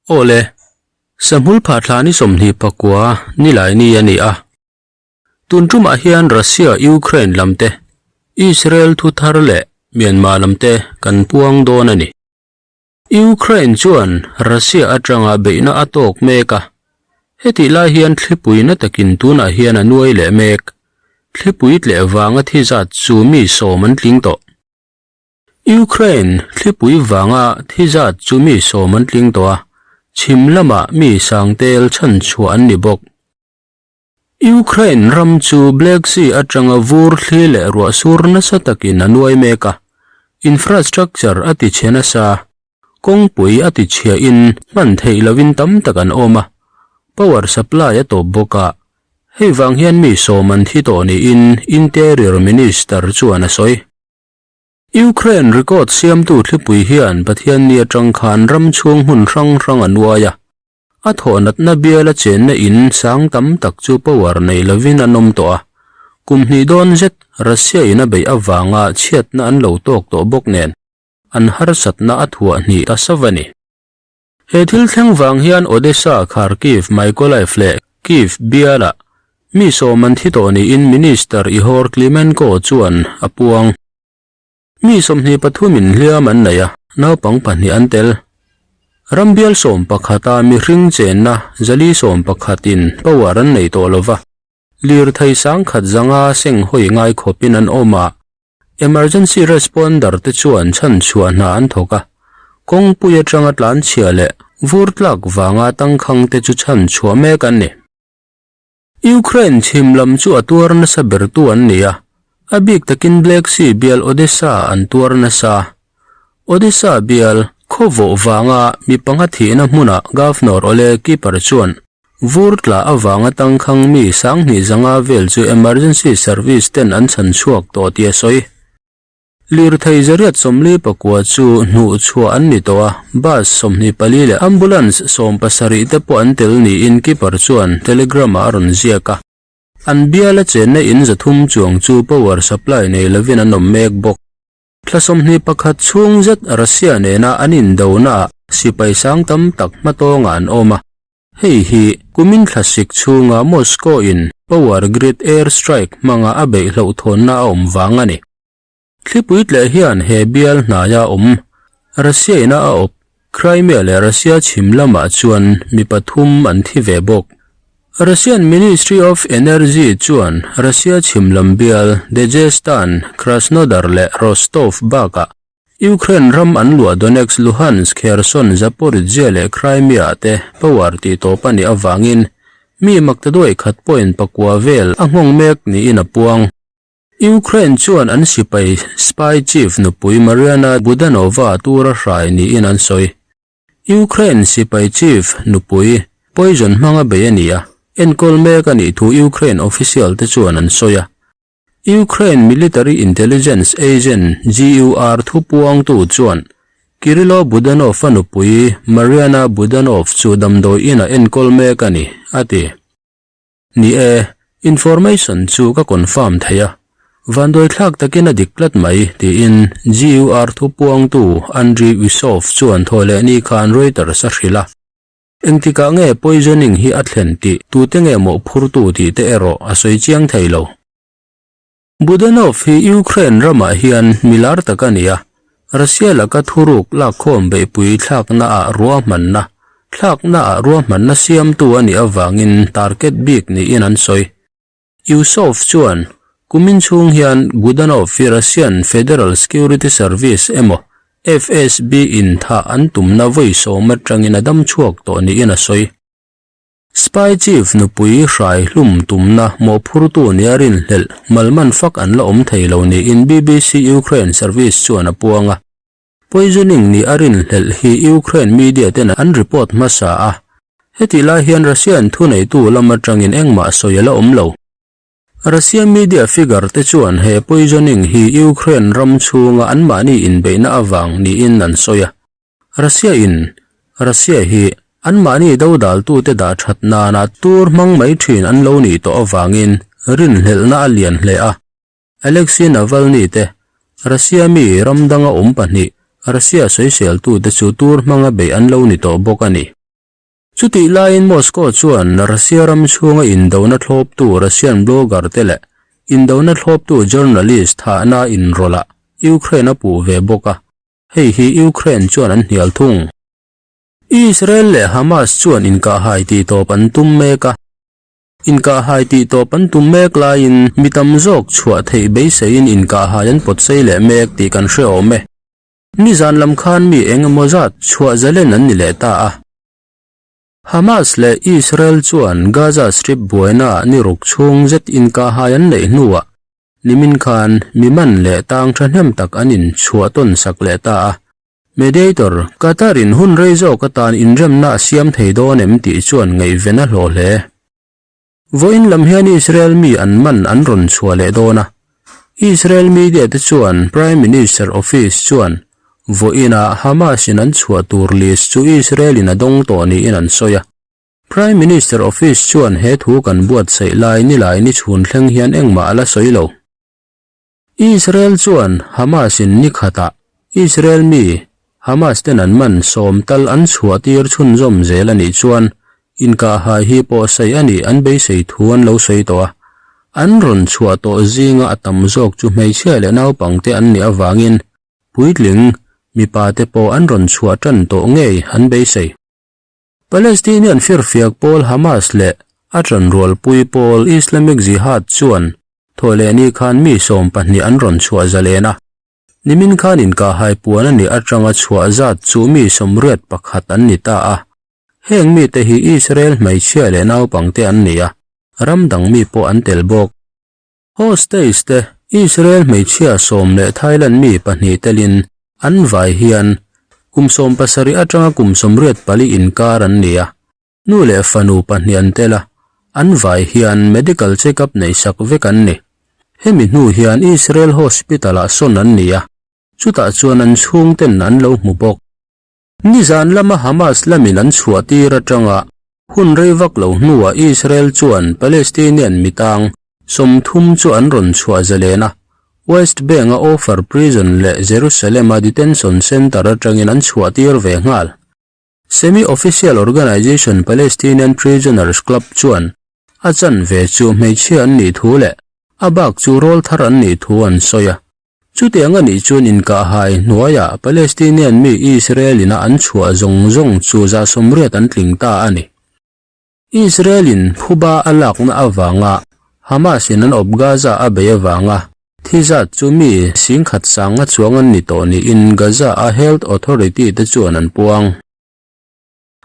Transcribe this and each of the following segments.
Aw le, Sahmul phah thla ni 29 nilai ni a ni a. Tun tumah hian Russia Ukraine lam te, Israel thu thar leh Myanmar lam te kan puang dawn a ni. Ukraine chuan Russia atanga beihna a tawk mek a, hetih lai hian thlipui na takin tunah hian a nuai leh mek. Thlipui tleh vanga thi zat chu mi sawm an tling tawh. Ukraine thlipui vanga thi zat chu mi sawm an tling tawh a, chhim lamah mi sangtel chhanchhuah an ni bawk. Ukraine ram chu Black Sea atanga vur thli leh ruah sur nasa takin a nuai mek a, infrastructure a ti chhe nasa, kawngpui a ti chhiahin hman theih lovin tam tak an awm a, power supply a tawp bawk a, hei vang hian mi sawm an thi tawh niin Interior Minister chuan a sawi. Ukraine record siamtu thlipui hian Pathianni atang khan ram chhung hmun hrang hrang a nuai a, a thawh natna biala chenna in sang tam tak chu power nei lovin an awm tawh a, kum hnih dawn zet Russia in a beih avanga chhiatna an lo tawk tawh bawk nen an harsatna a thuah hnih ta sava a ni. He thil thleng vang hian Odesa, Kharkiv, Mykolaiv leh Kyiv bialah mi sawm an thi tawh niin Minister Ihor Klimenko chuan a puang. Mi 23 in hliam an nei a, naupang pahnih an tel. Ram bial sawmpakhata mihring chenna zali sawmpakhatin power an nei tawh lova, lirthei sangkhat zanga seng hawi ngai khawpin an awm a, Emergency responder te chuan chhanchhuah hna an thawk a, kawngpui atanga tlanchhia leh vur tlak vanga tangkhang te chu chhanchhuah mek an ni. Ukraine chhim lam chu a tuar nasa bertu an ni a, a bik takin Black Sea bial Odesa an tuar nasa. Odesa bial khawvawh vanga mi panga thihna hmunah Governor Oleg Kiper chuan Vur tla avanga tangkhang mi sanghnih zanga vel chu emergency service ten an chhan chhuak tawh tih a sawi. Lirthei zariat 44 chu hnuh chhuah an ni tawh a, bus 24 leh ambulance 70 te pawh an tel niin keeper chuan telegram ah a rawn ziak a. An biala chenna in 300 chuang chu power supply nei lovin an awm mek bawk. Thla 21 chhung zet Russia nena an indonaah sipai sang tam tak hmatawngah an awm a. Hei hi kumin thlasik chhunga Moscow in power grid air strike hmanga a beih hlauhthawnna a awm vang a ni. Thlipui tleh hian he bial hnaia awm Russia ina a awp Crimea leh Russia chhim lamah chuan mi pathum an thi ve bawk. Russian Ministry of Energy chuan Russia chhim lam bial Dagestan, Krasnodar leh Rostov bakah Ukraine ram an luah Donetsk, Luhansk, Kherson, Zaporizhzhia leh Crimea te power tih tawp a nih avangin mi maktaduai khat pawhin pakua vel a nghawng mek niin a puang. Ukraine chuan an sipai spy chief nupui Mariana Budanova tura hrai niin an sawi. Ukraine sipai chief nupui poison hmanga bei a ni a, enkawl mek a nih thu Ukraine official te chuan an sawi a. Ukraine Military Intelligence Agent GUR thupuangtu chuan Kyrylo Budanov-a nupui Mariana Budanov chu damdawi inah enkawl mek a ni, a ti. Ni e, information chu ka confirm thei a, vanduaithlak takin a dik tlat mai, tiin GUR thupuangtu Andriy Yusov chuan thawhlehni khan Reuters a hrilh a. Engtikah nge poisoning hi a thlen tih tute nge mawhphurtu tih te erawh a sawi chiang thei lo. Budanov hi Ukraine ramah hian mi lar tak a ni a, Russia laka thuruk lakkhawm beihpui thlaknaah ruahmanna thlaknaah ruahmanna siamtu a nih avangin target bik niin an sawi. Yusov chuan, Kumin chhung hian Budanov hi Russian Federal Security Service emaw FSB in thah an tumna vawi sawm atangin a dam chhuak tawh niin a sawi. Spy chief nupui hrai hlum tumna mawhphurtu nia rinhlelh malman fak an la awm thei lo niin BBC Ukraine Service chuan a puang a. Poisoning ni a rinhlelh hi Ukraine media ten an report hmasa a, hetih lai hian Russian thuneitu lam atangin engmah sawi a la awm lo. Russia media figure te chuan he poisoning hi Ukraine ram chhunga anmahni inbeihna avang niin an sawi a. Russia in Russia hi anmahni dodaltute dah that nana tur hmang mai thin an lo nih tawh avangin rinhlelhna a lian hle a. Alexei Navalny te, Russia mi ram danga awm pahnih, Russia sawiseltute chu tur hmanga beih an lo ni tawh bawk a ni. Chutih laiin Moscow chuan Russia ram chhunga indona thlawptu Russian blogger te leh indona thlawptu journalist thahna inrawlh ah Ukraine a puh ve bawk a, hei hi Ukraine chuan an hnial thung. Israel leh Hamas chuan inkahhai tihtawp an tum mek a. Inkahhai tihtawp an tum mek laiin mi tam zawk chhuah theih beiseiin inkahhai an pawtsei leh mek tih kan hre awm e. Nizan lam khan mi eng emaw zat chhuah zalen an ni leh ta a. Hamas leh Israel chuan Gaza Strip buaina ni ruk chhung zet inkahhai an neih hnuah nimin khan mi man leh tang thahnem tak an inchhuah tawn sak leh ta a. Mediator, Qatar in hun rei zawk atan inremna a siam thei dawn em tih chuan ngaihven a hlawh hle. Vawiin lam hian Israel mi an man an rawn chhuah leh dawn a. Israel media te chuan Prime Minister Office chuan vawiinah Hamas in an chhuah tur list chu Israel in a dawng tawh niin an sawi a. Prime Minister Office chuan he thu kan buatsaih lai nilai ni chhun thleng hian engmah a la sawi lo. Israel chuan Hamas in ni khatah Israel mi Hamas ten an man sawm tal an chhuah tir chhunzawm zel a nih chuan inkahhai hi pawh saih a nih an beisei thu an lo sawi tawh a. An rawn chhuah tawh zinga a tam zawk chu hmeichhia leh naupangte an nih avangin puitling mipa te pawh an rawn chhuah tan tawh ngei an beisei. Palestinian firfiak pawl Hamas leh a tanrualpui pawl Islamic Jihad chuan thawhlehni khan mi 12 an rawn chhuah zalen a. Nimin khan inkahhai puan a nih atanga chhuah zat chu mi 81 an ni ta a. Heng mite hi Israel hmeichhia leh naupangte an ni a, ram dang mi pawh an tel bawk. Hostage te Israel hmeichhia sawm leh Thailand mi pahnih telin an vai hian kum 70 atanga kum 84 inkar an ni a, nu leh fanu pahnih an tel a, an vai hian medical check-up neih sak vek an ni. Hemi hnu hian Israel hospital-ah sawn an ni a, chutah chuan an chhungten an lo hmu bawk. Nizan lama Hamas lamin an chhuah tir atanga hun rei vak lo hnuah Israel chuan Palestinian mitang 30 chu an rawn chhuah zalen a, West Bank-a Ofer Prison leh Jerusalem-a detention centre atangin an chhuah tir ve nghal. Semi-official organisation Palestinian Prisoners Club chuan a chanve chu hmeichhia an nih thu leh a bak chu rawlthar an nih thu an sawi a. Chutiang a nih chuan inkahhai hnuaiah Palestinian mi Israel ina an chhuah zawng zawng chu 80 an tling ta a ni. Israel in phuba a lakna avanga Hamas in an awp Gaza a bei avanga thi zat chu mi 10,000 sanga chuang an ni tawh niin Gaza a Health Authority te chuan an puang.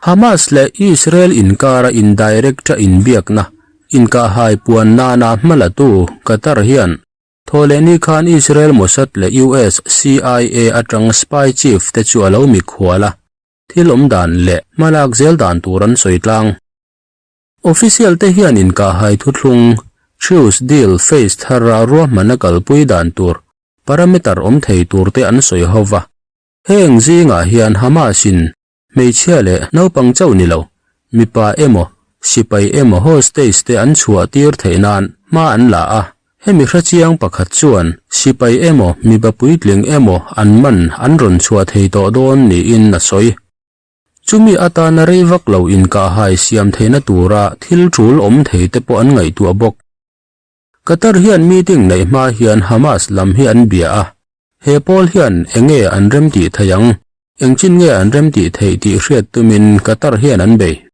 Hamas leh Israel inkara indirect-a inbiakna inkahhai puan nana hmalatu Qatar hian Thawhlehni khan Israel Mossad leh US CIA atang spy chief te chu a lo mikhual a, thil awm dan leh hmalak zel dan tur an sawi tlang. Official te hian inkahhai thuthlung, Truce deal phase thara ruahman a kalpui dan tur, parameter awm thei tur te an sawi ho va. Heng zingah hian Hamas in Hmeichhia leh naupang chauh ni lo, mipa emaw, sipai emaw hostage te an chhuah tir theih nan hma an la a. Hemi hrechiang pakhat chuan sipai emaw, mipa puitling emaw an man an rawn chhuah thei tawh dawn niin a sawi. Chumi atana rei vak lo inkahhai siam theihna tura thil tul awm thei te pawh an ngaihtuah bawk. Qatar hian meeting neih hma hian Hamas lam hi an bia a, He pawl hian eng nge an rem tih theih ang? Engchin nge an rem tih theih tih hriat tumin Qatar hian an bei.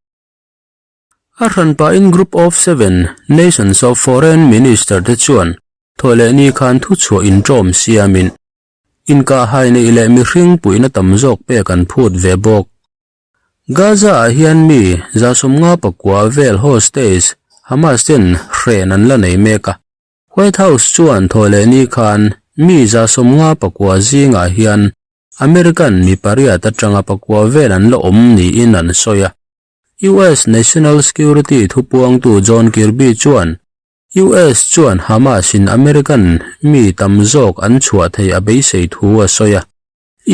A hranpahin Group of Seven Nations of Foreign Minister te chuan thawhlehni khan thuchhuah inṭawm siamin inkahhai neih leh mihring puihna tam zawk pek an phut ve bawk. Gaza-ah hian mi 59 vel hostage Hamas ten hren an la nei mek a. White House chuan thawhlehni khan mi 59 zingah hian American mi pariat atanga pakua vel an la awm niin an sawi a. US National Security thupuangtu John Kirby chuan US chuan Hamas-in American mi tam zawk an chhuah theih a beisei thu a sawi a.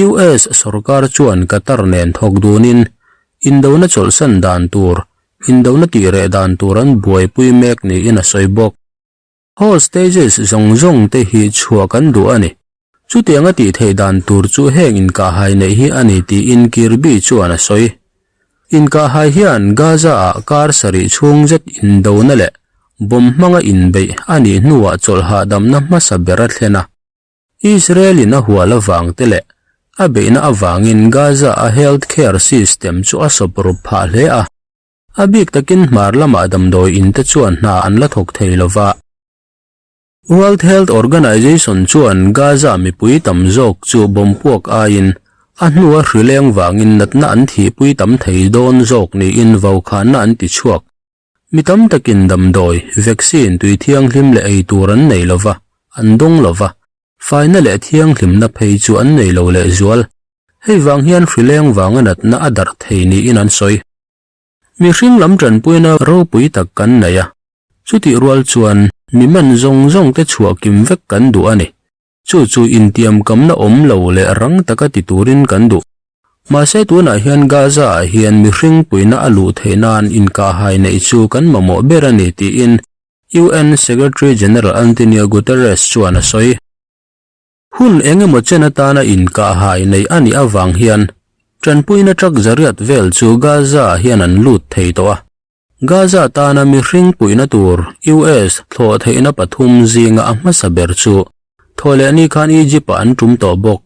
US sorkar chuan Qatar nen thawk dunin indona chawlhsan dan tur, indona tihreh dan tur an buaipui mek niin a sawi bawk. Hostages zawng zawng te hi chhuah kan duh a ni. Chutianga tih theih dan tur chu heng inkahhai neih hi a ni tiin Kirby chuan a sawi. Inkahhai hian Gaza-ah kar sarih chhung zet indona leh bomb hmanga inbeih a nih hnuah chawlh hahdamna hmasa ber a thlen a. Israel-in a hual avang te leh a beihna avangin Gaza-a health care system chu a sawp rup phah hle a. A bik takin hmar lamah damdawi in te chuan hna an la thawk thei lo va. World Health Organization chuan Gaza mipui tam zawk chu bomb puak aiin a hnua hri leng vangin natna an thihpui tam thei dawn zawk niin vaukhahna an ti chhuak. Mi tam takin damdawi, vaccine, tui thianghlim leh ei tur an nei lo va, an dawng lo va, faina leh thianghlimna phei chu an nei lo lehzual. Hei vang hian hri leng vanga natna a darh thei niin an sawi. Mihring lam tanpuina ropui tak kan nei a, chutih rual chuan mi man zawng zawng te chhuah kim vek kan duh a ni. Chu chu intiamkamna awm lo leh rang taka ti turin kan duh. Mahse tunah hian Gaza ah hian mihring puina a luh theih nan inkahhai neih chu kan mamawh ber a ni tiin UN Secretary General Antonio Guterres chuan a sawi. Hun eng emaw chen atana inkahhai neih a nih avang hian tanpuina truck zariat vel chu Gaza-ah hian an lut thei tawh a. Gaza tana mihring puihna tur US thlawh theihna pathum zinga a hmasa ber chu thawhlehni khan Egypt-ah an tum tawh bawk.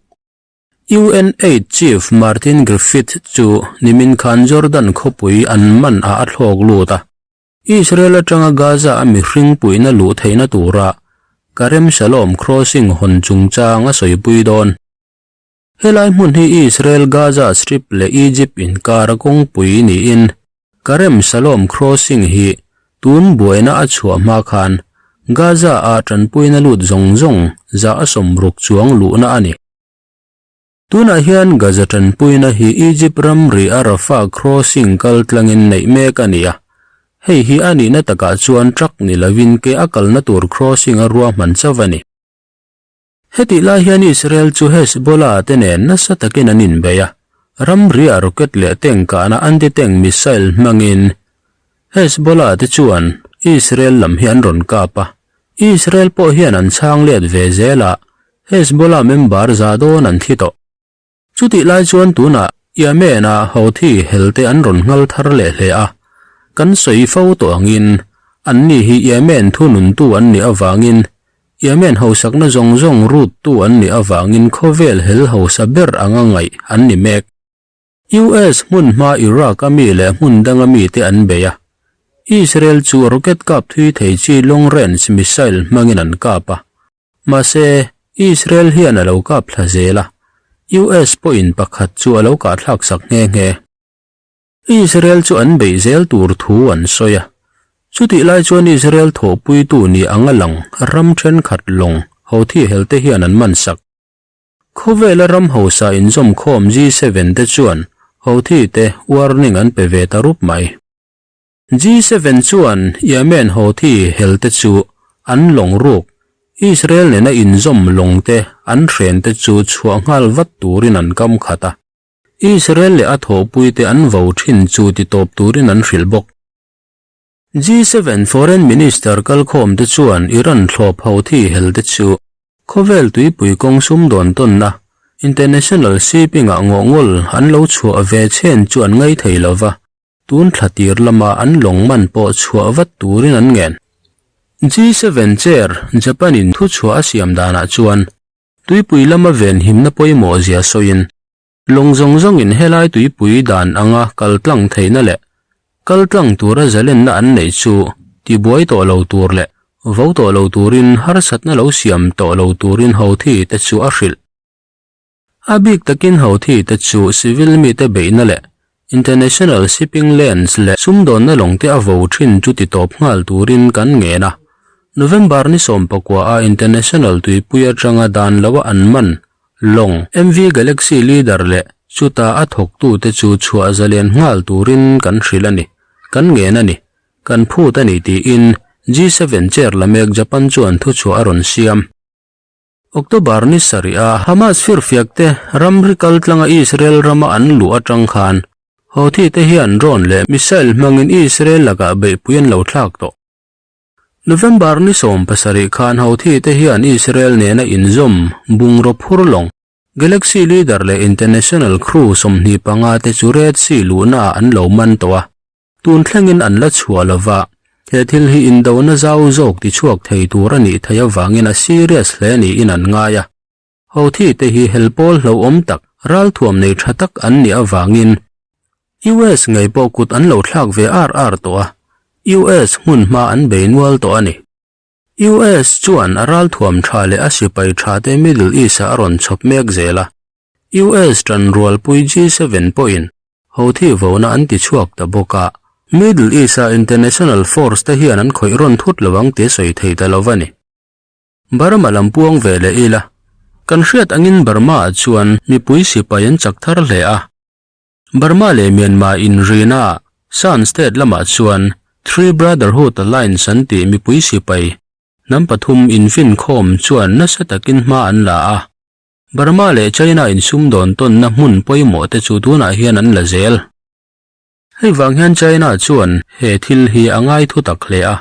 UNAID Chief Martin Griffiths chu nimin khan Jordan khawpui an man ah a thlawk lut a. Israel atanga Gaza a mihring puihna luh theihna tura Karem Shalom crossing hawn chungchang a sawipui dawn. Helai hmun hi Israel Gaza Strip leh Egypt inkara kawngpui niin Karem Shalom crossing hi tun buaina a chhuah hma khan Gaza ah tanpuina lut zawng zawng za a sawmruk chuang luhna a ni. Tunah hian Gaza tanpuina hi Egypt ramri a Rafah crossing kal tlangin neih mek a ni a, hei hi a nihna takah chuan truck ni lovin ke a kalna tur crossing a ruahman chauh a ni. Hetih lai hian Israel chu Hezbollah te nen nasa takin an inbei a, ramri-ah rocket leh tank kahna anti-tank missile hmangin Hezbollah te chuan Israel lam hi an rawn kap a, Israel pawh hian an chhang let ve zel a, Hezbollah member za dawn an thi tawh. Chutih lai chuan tunah Yemen-a Houthi helte an rawn nghal thar leh hle a, kan sawi fo tawh angin anni hi Yemen thununtu an nih avangin Yemen hausakna zawng zawng ruttu an nih avangin khawvel hel hausa ber anga ngaih an ni mek. US hmun hma Iraq a mi leh hmun danga mite an bei a, Israel chu rocket kap thui thei chi long range missile hmangin an kap a, Mahse, Israel hian a lo kap thla zel a, US pawhin pakhat chu a lo kahthlak sak nghe nghe. Israel chu an beih zel tur thu an sawi a, chutih lai chuan Israel thawhpuitu ni anga lang ram thenkhat lawng Houthi helte hian an man sak. Khawvela ram hausa inzawmkhawm G7 te chuan Houthi te warning an pe ve ta rup mai. G7 chuan Yemen Houthi helte chu an lawng ruk, Israel nena inzawm lawngte an hrente chu chhuah nghal vat turin an kam khat a. Israel leh a thawhpuite an vo thin chu titawp turin an hrilh bawk. G7 Foreign Minister kalkhawmte chuan Iran thlawp Houthi helte chu khawvel tuipui kawng sumdawn tawnna, international shipping-ah ngawhngawl an lo chhuah ve chhen chu an ngaithei lo va. Tun thla tir lama an lawng man pawh chhuah vat turin an ngen. G7 chair Japan-in thuchhuah a siam danah chuan tuipui lama venhimna pawimawh zia sawiin lawng zawng zawngin helai tuipui dan anga kal tlang theihna leh kal tlang tura zalenna an neih chu tibuai tawh lo tur leh vo tawh lo turin harsatna lo siam tawh lo turin Houthi te chu a hrilh. A bik takin Houthi te chu civil mite beihna leh international shipping lanes leh sumdawnna lawngte a vo thin chu ti tawp nghal turin kan ngen a. November ni sawmpakua a international tuipui atanga dan loa an man lawng MV Galaxy Leader leh chuta a thawktute chu chhuah zalen nghal turin kan hrilh a ni, kan ngen a ni, kan phut a ni tiin G7 chair la mek Japan chuan thuchhuah a rawn siam. October ni sarih a Hamas firfiak te ramri kal tlanga Israel rama an luh atang khan Houthi te hian drone leh missile hmangin Israel lakah beihpui an lo thlak tawh. November ni 17 khan Houthi te hian Israel nena inzawm bungraw phur lawng. Galaxy Leader leh International crew 25 te chu Red Sea luhnaah an lo man tawh a, tun thlengin an la chhuah lo va, he thil hi indona zau zawk tichhuak thei tur a nih theih avangin a serious hle niin an ngai a. Houthi te hi helpawl hlauhawm tak, ralthuam nei tha tak an nih avangin US ngei pawh kut an lo thlak ve ar ar tawh a, US hmun hma an bei nual tawh a ni. US chuan a ralthuam tha leh a sipai tha te Middle East-ah a rawn chhawp mek zel a, US tanrualpui G7 pawhin Houthi vona an ti chhuak ta bawk a, Middle East-a international force te hian an khawih rawn thut lo ang tih a sawi thei ta lo a ni. Burma lam puang ve leh ila, kan hriat angin Burma-ah chuan mipui sipai an chak thar hle a. Burma leh Myanmar inrina Shan State lamah chuan Three Brotherhood Alliance an tih mipui sipai hnam pathum infinkhawm chuan nasa takin hma an la a. Burma leh China insumdawn tawnna hmun pawimawh te chu tunah hian an la zel. Hei vang hian China chuan he thil hi a ngai thutak hle a.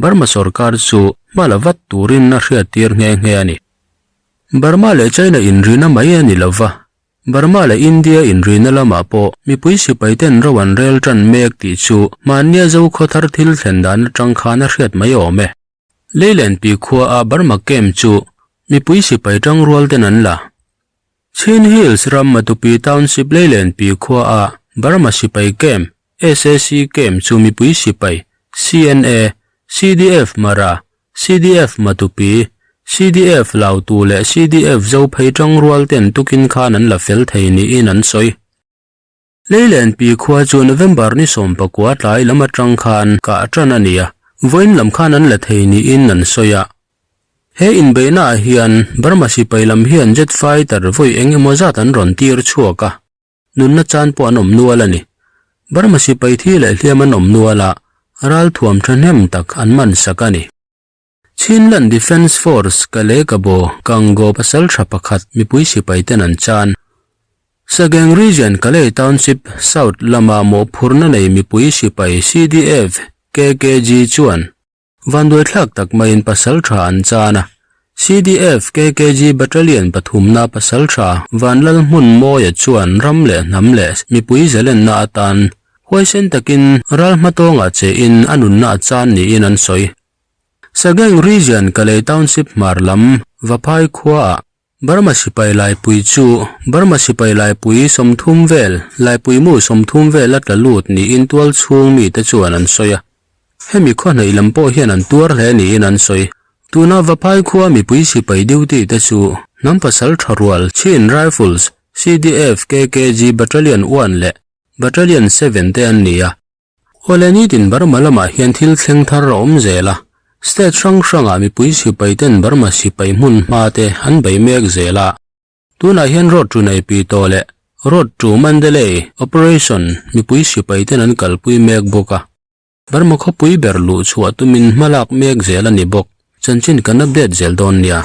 Burma sorkar chu hma la vat turin a hriattir nghe nghe a ni. Burma leh China inrina mai a ni lo va, Burma leh India inrina lamah pawh mipui sipai ten ro an rel tan mek tih chu mahnia Zokhawthar thil thlen dan atang khan a hriat mai awm e. Leilenpi khua a Burma camp chu mipui sipai tangrual ten an la. Chin Hills ram Matupi Township Leilenpi khua a Burma sipai camp SAC camp chu mipui sipai, CNA, CDF Mara, CDF Matupi, CDF Lautu leh CDF Zophei tangrual ten tukin khan an la fel thei niin an sawi. Leilenpi khua chu November ni 19 tlai lam atang khan kah tan a ni a, vawiin lam khan an la thei niin an sawi a. He inbeihna ah hian Burma sipai lam hian jet fighter vawi eng emaw zat an rawn tir chhuak a. Nunna chan pawh an awm nual a ni. Burma sipai thi leh hliam an awm nual a, ralthuam thahnem tak an man sak a ni. Chinland Defence Force Kale Kabo Kango pasal tha pakhat mipui sipai ten an chan. Sagaing Region Kalay Township South lama mawhphurna nei mipui sipai CDF KKG chuan Vanduaithlak tak maiin pasal tha an chan a, CDF KKG Battalion pathumna pasal tha Vanlal Hmunmawia chuan ram leh hnam leh mipui zalenna atan huaisen takin ral hmatawngah chein a nunna a chan niin an sawi. Sagaing Region Kalay Township hmar lam Vaphai khuaah Burma sipai laipui chu Burma sipai laipui 30 vel, laipui mu 30 vel a tla lut niin tual chhung mite chuan an sawi a. Hemi khaw hnaih lam pawh hian an tuar hle niin an sawi. Tuna Vaphai khua mipui sipai duty te chu hnam pasal tha rual Chin Rifles, CDF KKG Battalion 1 leh Battalion 7 te an ni a. Awle nitin Burma lamah hian thil thleng thar a awm zel a, state hrang hrangah mipui sipai ten Burma sipai hmun hma te an bei mek zel a. Tunah hian road to Naypyidaw leh road to Mandalay operation mipui sipai ten an kalpui mek bawk a. Burma khawpui ber luh chhuah tumin hmalak mek zel a ni bawk. Chanchin kan update zel dawn nia.